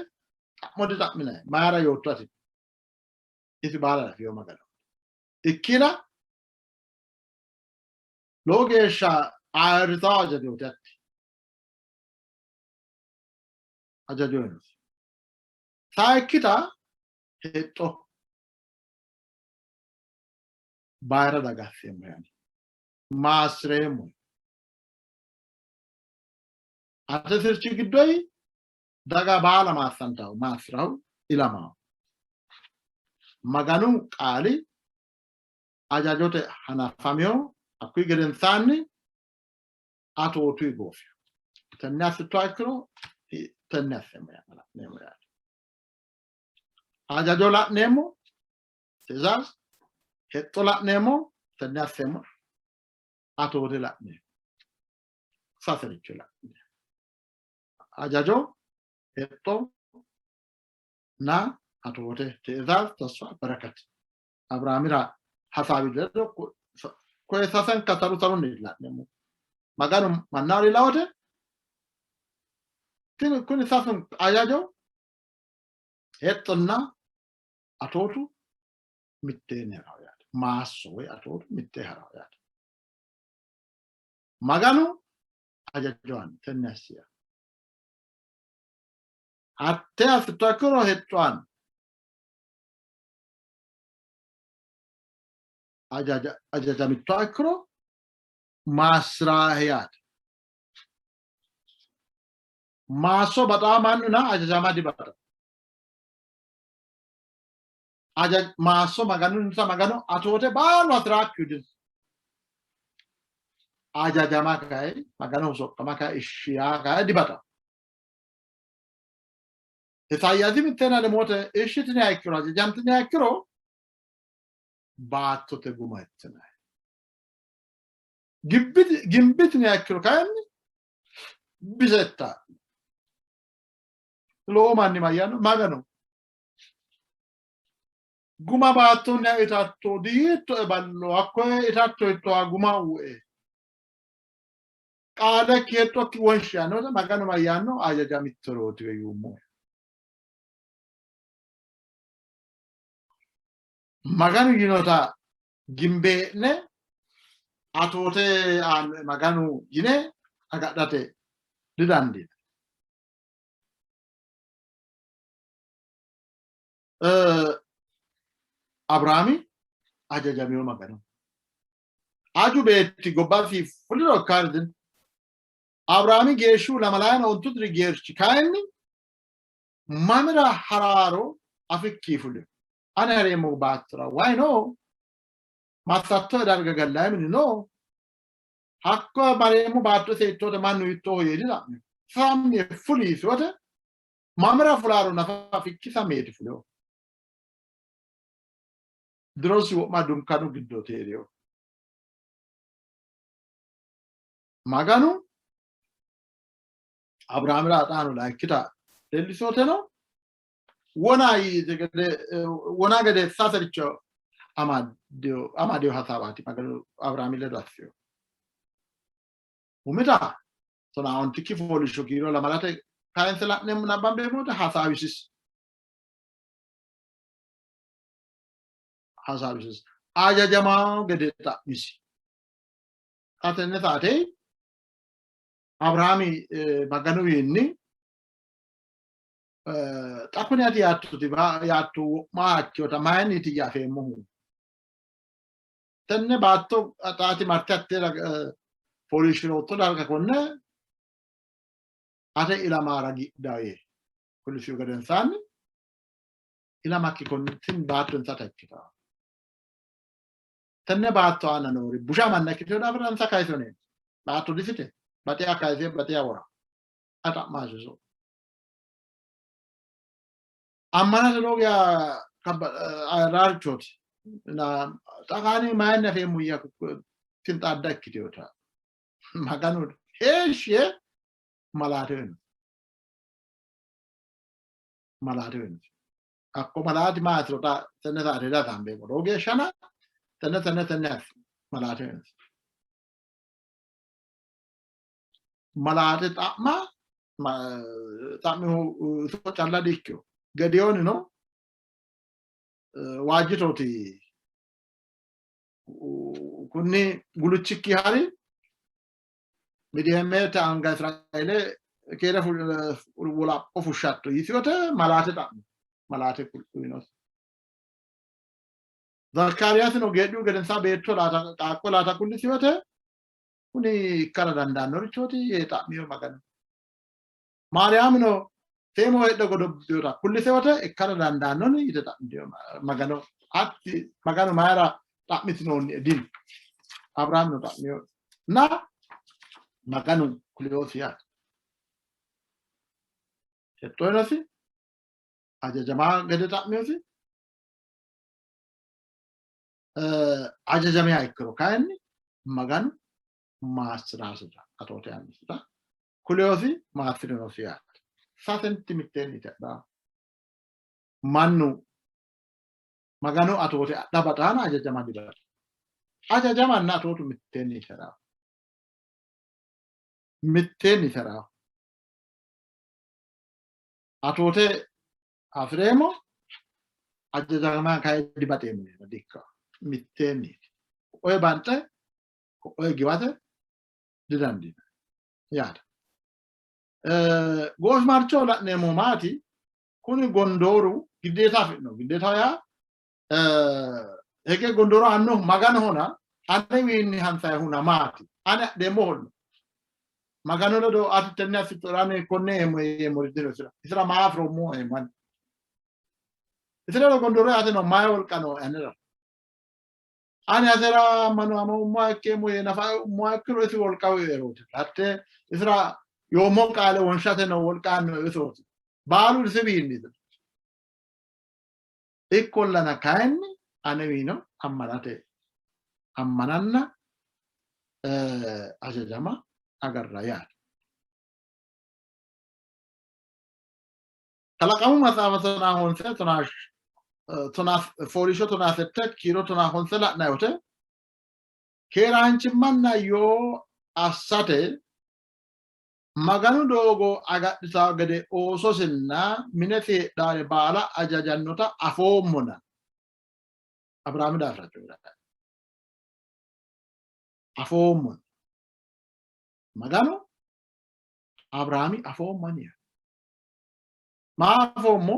xa'mo dixa'minanni. Mayira yootto ati? Isi baala afino Magano. Ikkina lowo geeshsha ayirrisawo hajajooti hatti. Hajajo yiinosi. Sayikkita hexxo bayira daga asseemmo yaani maassi'reemmo. Ate sirchi giddoyi daga baala maassantahu maassi'rahu ilamahu. Maganu qaali hajajote hanafamino hakkuyi gedensaanni atootuyi goofino. Tenne assittoha ikkiro tenne asseemmo yaanna la'neemmo yaate. Hajajo la'neemmo, tizaaz, hexxo la'neemmo, tenne asseemmo, atoote la'neemmo. Sasericho la'neemmo. Hajajo, hexxo na atoote, tizaaz, tasfa, barakat. Abiraamira hasaawi ledo koye sasenka taru tarunni la'neemmo. Maganu mannaho leellawote tini kuni sasun hajajo hexxonna atootu mitteenni ha'rawo yaate. Maasso woy atootu mittee ha'rawo yaate. Maganu hajajo aanno tenne assiya. Hatte assitto ikkiro hexxo aanno. Hajajamittoha ikkiro maassiraahe yaate. Maasso baxaa mannuna hajajama dibaxa. Maasso Maganunsa Maganu atoote baalu hasi'raakkihu dino. Hajajama kayi Maganoho soqqama kayi ishshi yaa kayi dibaxa. Isayaasi mitteena lemote ishshitiniha ikkiro hajajantiniha ikkiro baattote guma ittinanni. Gimbitiniha ikkiro kayinni bisetta. Lowo manni mayyaanno Magano guma baattonniha itatto diyiittoe ballo hakkoye itatto ittoha guma uue qaalekki hexxokki wonshi yaanno Maganu mayyaanno hajajamittorooti yuummohe. Maganu yinota gimbee'ne atoote aannoe Maganu yine agadhate didandiinanni. Abiraami hajajamino Magano. Aju beetti gobbasi fuliro ikkaardin. Abiraami geeshshu lamalayina ontu diri geerchi kayinni mamira haraaro afikki fulino. Ani hareemmo baattora wayi no, massattoe darga gallayi mini no, hakko mareemmo baatto seettoote mannu hiittooho yee dila'mino. Sammi yee fuli yiisi wote mamira fulaaro nafa afikki sammi yeeti fulino. Dirosi wo'ma dunkanu giddooti hee'rino. Maganu Abiraamira xaano layikkita leellisoteno wona yiite gede wona gede sasericho amadino hasaawaati Maganu Abiraami ledo assino. Umita 19 fooliishsho kiiro lamalate kayinse la'neemmo nabbambeemmo wote hasaawisisi. hasaawisisi. Hajajamaa gede xa'misi. Xa tenne saate Abirahaami Maganuwiinni xa kuni ati yaattuti yaattu wo'ma ikkinota mayinniiti afeemmohu? Tenne baatto xaati marte hatte fooliishshirootto darga konne ate ilama ragidha yee kulisihu gedensaanni ilamakki tini baatto insata ikkitanno. Tenne baatto aana noori busha manna ikkitino daafira insa kayisone baatto disite baxiya kayise baxiya wora axa'maasiso. Ammanate lowo geya ayirraarichooti. Xa kaani mayinni afeemmo yee tini xaadda ikkitinota Maganu heeshshi yee malaate uyino. Malaate uyino. Hakko malaati maatiro xa tenne saate dihasaambeemmo. Lowo geeshshana tenne tenne tenne assi malaate uyino. Malaate xa'ma xa'mihu iso calla di''ikkino. Gedeyoonino waajjitooti kunni guluchikki hari Midiyaamete anga Israeele keere wolapho fushshatto yisiyote malaate xa'mi malaate uyinosi. Zakkaariyaasino geedhihu gedensaa beetto laata qaaqqo laata kullisiyote kuni ikkara dandaannorichooti yee xa'miyo Magano. Maariyaamino seemo heedhe godobbinota kullise wote ikkara dandaannoni yite xa'mitino Magano. Hatti Magano mayira xa'mitinoonni dino. Abiraamino xa'miyo na Maganu kuliyosi yaate. Hexxo uyinosi, hajajamaa gede xa'miyosi. Hajajamiha ikkiro kayinni Maganu maassi'rasita atoote aannosita kuliyosi maassi'rinosi yaate. Sasenti mitteenni adha. Mannu Maganu atoote adha baxaana hajajama dibaxanno. Hajajamanna atootu mitteenni itara. Mitteenni itara. Atoote afi'reemmo hajajama kayi dibaxeemmo yee dikka mitteenni ko'oye banxe ko'oye giwate didandiinanni yaate. Goofimarcho la'neemmo maati? Kuni gondooru giddeeta afi'no. Giddeeta yaa hege gondooro aannohu Maganohona anewiinni hansayihuna maati? Ani adheemmoholla. Maganu ledo ati tenne assittora ani konne eemmo yeemmori dino isira. Isira maa afi'roommo eemmo ani. Isi ledo gondooro yaateno mayi wolqa nooe anera? Ani atera ammanamummoha ikkeemmo yee nafa eummoha ikkiro isi wolqa uyierooti. Hatte isira yoommo qaale wonshate noo wolqa aannoe isooti. Baalu isiwiinniiti. Ikkollana kayinni anewiino ammanate ammananna hajajama agarra yaate. Kalaqamu maxaafa 95 tonaa fooliishsho 18 kiiro 95 la'nanni wote keeraanchimmanna yoo assate Maganu doogo agadhitanno gede oososinna minesi heedhaare baala hajajannota afoommona. Abiraami daafira coyi'ranni afoommona. Maganu Abiraami afoommani. Maa afoommo?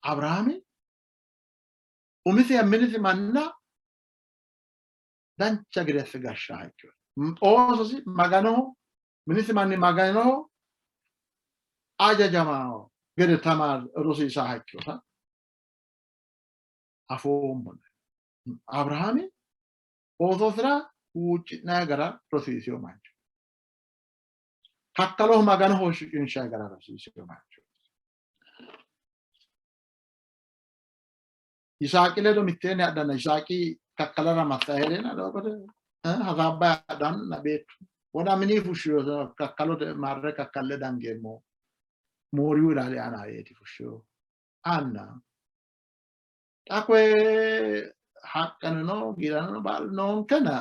Abiraami umisi minisi manna dancha gede asse gashshaa ikkino. Oososi Maganoho, minisi manni Maganoho ajajamanno gede tamaar rosiisaha ikkinota afoommo. Abirahaami oososira huucci'nanni gara rosiisino mancho. Kakkaloho Maganoho shiqinshanni gara rosiisino mancho. Yisaaqi ledo mitteenni hadhanna Yisaaqi kakkalara massa hee'reenna doogote hasaabba hadhanna beettu wona mini fushshiyo kakkalote marre kakkalle dangeemmo Mooriyu ilaali aana yeeti fushshiyo anna xa koye haqqano giirano baalu noonkena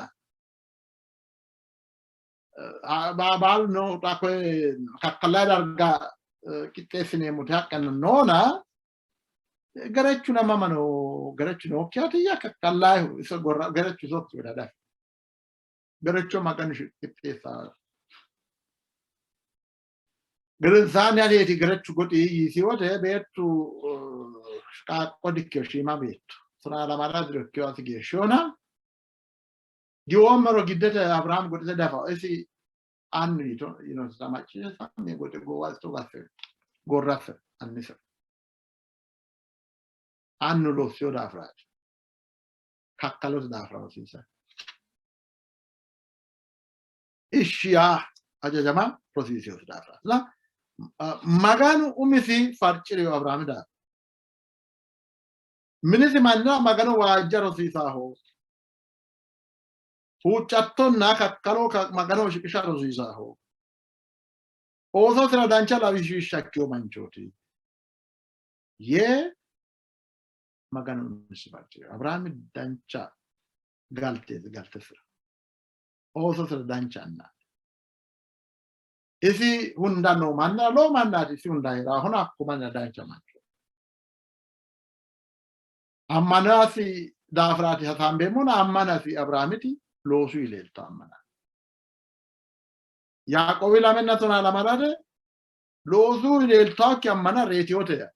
baalu noo xa koye kakkallayi darga qixxeessineemmoti haqqano noona Gerechu nama mano Gerechu nookkihaatiyya kakkallayihu iso gorra gerechu iso ikkino dafi. Gerecho Maganu qixxeessa. Gedensaanni aneeti gerechu goxi yiisi wote beettu qaaqqo dikkino shiima beetto. Tonaa lamala diro ikkino ati geeshshihona. Giwoommero giddete Abirahaam goxite dafa isi annu yito yinosita macciishshe sammi goxe goowa togo asse gorrase annise. Annu lossiyo daafiraati. Kakkalote daafira rosiisa. Ishshi yaa hajajama rosiisinosi daafiraati. La Maganu umisi farci'rino Abirahaami daafira. Minisi mannira Magano waajja rosiisaaho. Huuccattonna kakkalo Maganoho shiqisha rosiisaaho. Oososira dancha lawishsha ikkino manchooti yee Maganu umisi farci'rino. Abirahaami dancha galteeti galtesira. Oososira dancha annaati. Isi hunda noo mannira lowo mannaati isi hunda hee'raahuna hakko mannira dancha mancho. Ammanasi daafiraati hasaambeemmona ammanasi Abiraamiti loosuyi leelta ammana. Yaaqoobi lamenna tonaa lamalate loosuyi leeltaakki ammana reetiyote.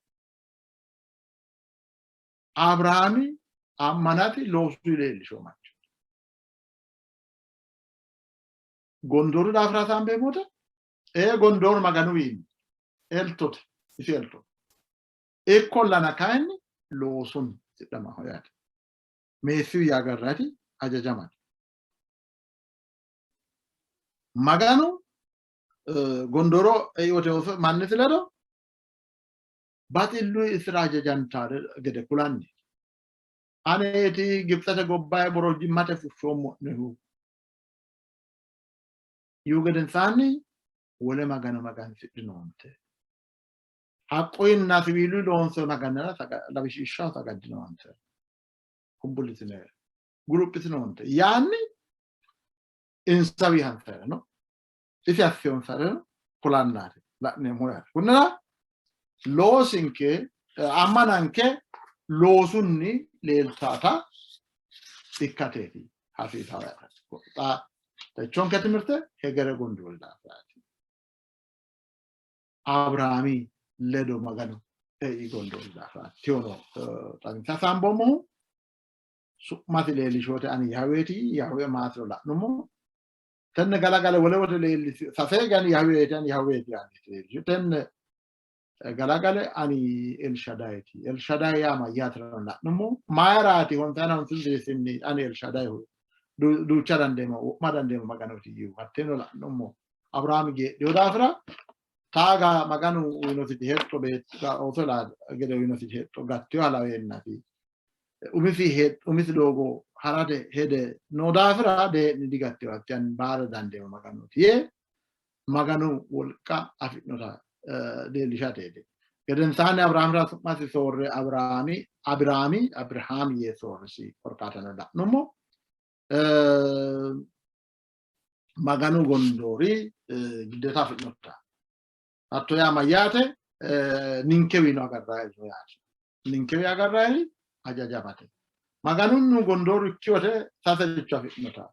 Abiraami ammanasi loosuyi leellisho mancho. Gondooru daafira hasaambeemmote ee gondooru Maganuwiinni eltote isi elto. Ikkollana kayinni loosunni tidhamaho yaate. Meessiwi agarrati hajajamate. Maganu gondooro eiote mannisi ledo baxillu isira hajajantaare gede kulanni aneeti Gibitsete gobbaye borojjimmate fushshoommo'nehu yihu gedensaanni wole magano magansidhinoonte. Haqquyinna siwiiluyi loonsoonni magannara lawishshaho sagaddinoonte, kumbuulitine guluphitinoonte yaanni insawii hanfeerano isi assiyonsareno kulannaati la'neemmo yaate. Kunnira loosinke ammananke loosunni leeltaata ikkateeti hasiisawo yaate. Xa techonke timirte hegere gondoori daafiraati. Abirahaami ledo Maganu ei gondoori daafiraati. Tiyono xawinse hasaamboommohu su'masi leellishoote ani Yahuweeti, Yahuwe maatiro la'nummo. Tenne galagale wole wote leellisi sase gani Yahuweeti ani Yahuweeti yaanni leellishi. Tenne galagale ani Elshadayti. Elshaday yaa mayyaatiro la'nummo. Mayiraati honsaana honsinni ani Elshadayhu duucha dandeemmo wo'ma dandeemmo Maganooti yiihu. Hatteeno la'nummo. Abirahaami geedhino daafira taaga Maganu uyinositi hexxo ooso gede uyinositi hexxo gattinoha laweennasi umisi umisi doogo harate hede noo daafira dee'ni digattino hatti ani baala dandeemmo Maganooti yee Maganu wolqa afi'nota leellishateeti. Gedensaanni Abiraamira su'masi soorre Abiraami Abiraami Abirihaami yee soorrisi korkaatano la'nummo. Maganu gondoori giddeeta afi'nota. Hatto yaa mayyaate ninkewiino agarraayiri no yaate. Ninkewi agarraayiri hajajamate. Maganunnu gondooru ikkiwote sasericho afi'nota.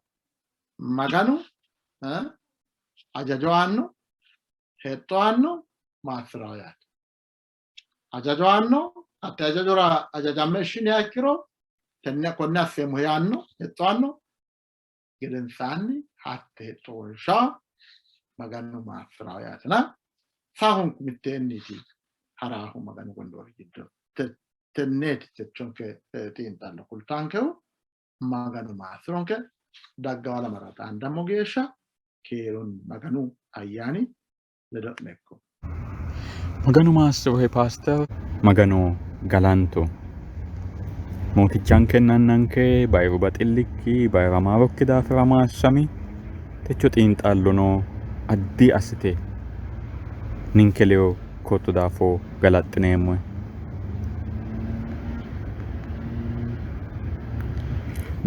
Maganu hajajo aanno, hexxo aanno, maassi'rawo yaate. Hajajo aanno, hatte hajajora hajajamme ishiniha ikkiro tenne konne asseemmo yaanno, hexxo aanno, gedensaanni hatte hexxo wonsha Maganu maassi'rawo yaatena sahunku mitteenniiti haraahu Maganu gondoori giddo. Tenneeti techonke xiinxallo kultaankehu. Maganu maassi'ronke daggawa lamara xaandammo geeshsha keerunni Maganu ayyaani ledo'ne ikko.
Maganu maassi'rohe paaster. Magano galanto. Mootichankenna Annanke bayiru baxillikki bayira maarokki daafira maassami. Techo xiinxallono addi assite ninke ledo ikkootto daafo galaxxineemmohe.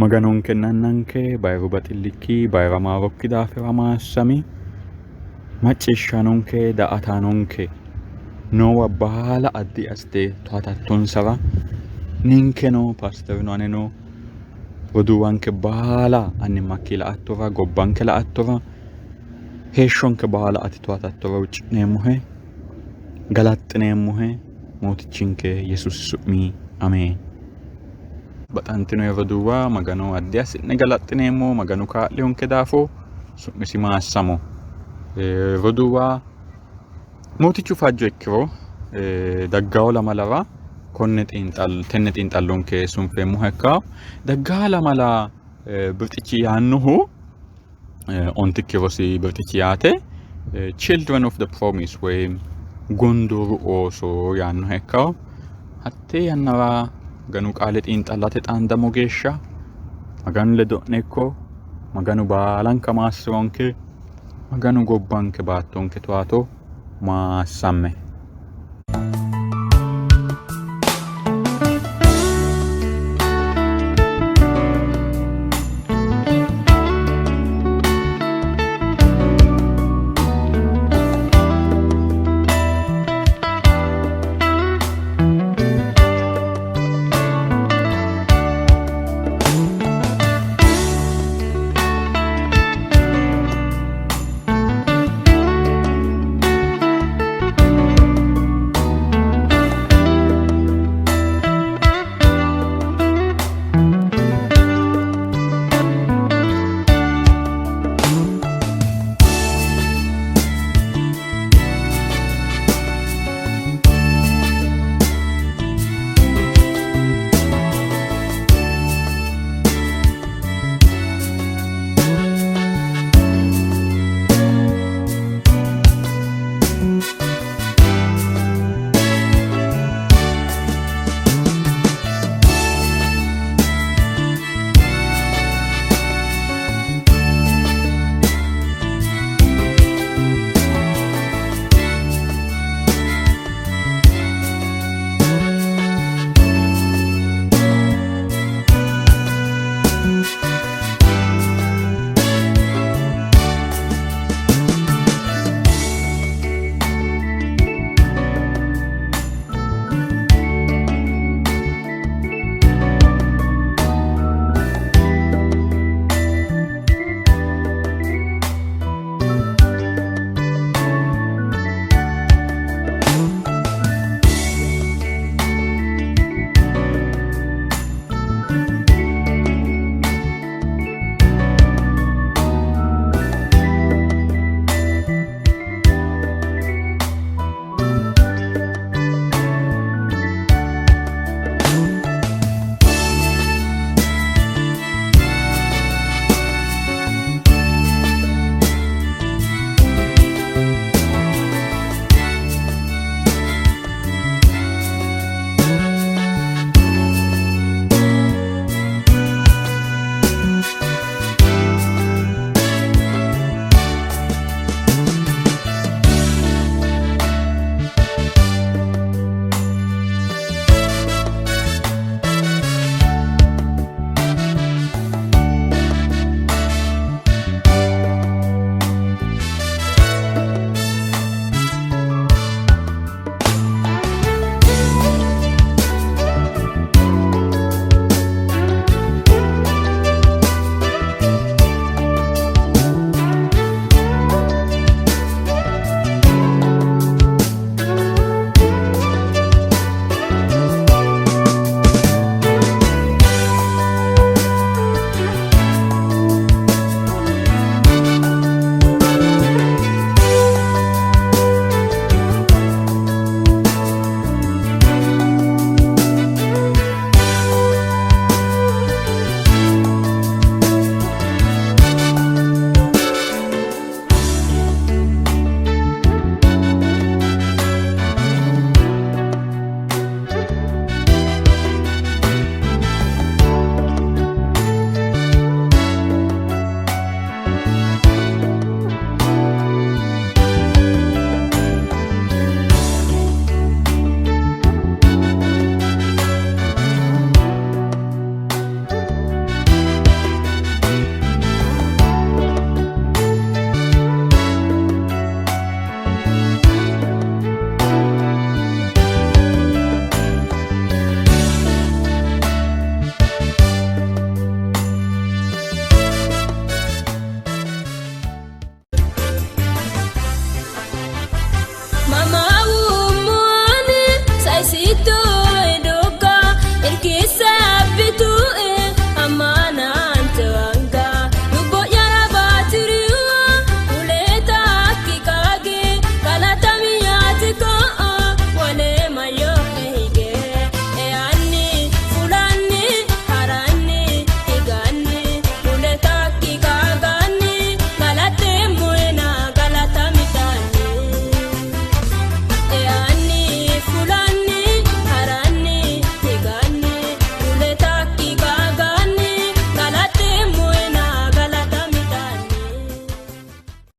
Maganonkenna Annanke bayiru baxillikki bayira maarokki daafira maassami. Macciishshaanonke daa''ataanonke noowa baala addi assite towaatattonsara Ninkeno paasterino aneno roduuwanke baala annimmakki la''attora, gobbanke la''attora, heeshshonke baala ati towatattora huucci'neemmohe, galaxxineemmohe Mootichinke Yesuusi su'mi ameen. Baxantino roduuwa, Magano addi assi'ne galaxxineemmo, Maganu kaa'lihonke daafo su'misi maassamo. Roduuwa, Mootichu fajjo ikkiro daggawo lamalara konne tenne xiinxallonke sunfeemmoha ikkawo. Daggaa lamala birxichi yaannohu ontikki rosi birxichi yaate Children of the Promise woy gondooru ooso yaannoha ikkawo. Hattee yannara Maganu qaale xiinxallate xaandamo geeshsha Maganu ledo'ne ikko, Maganu baalanka maassi'ronke. Maganu gobbanke baattonke towato, maassamme.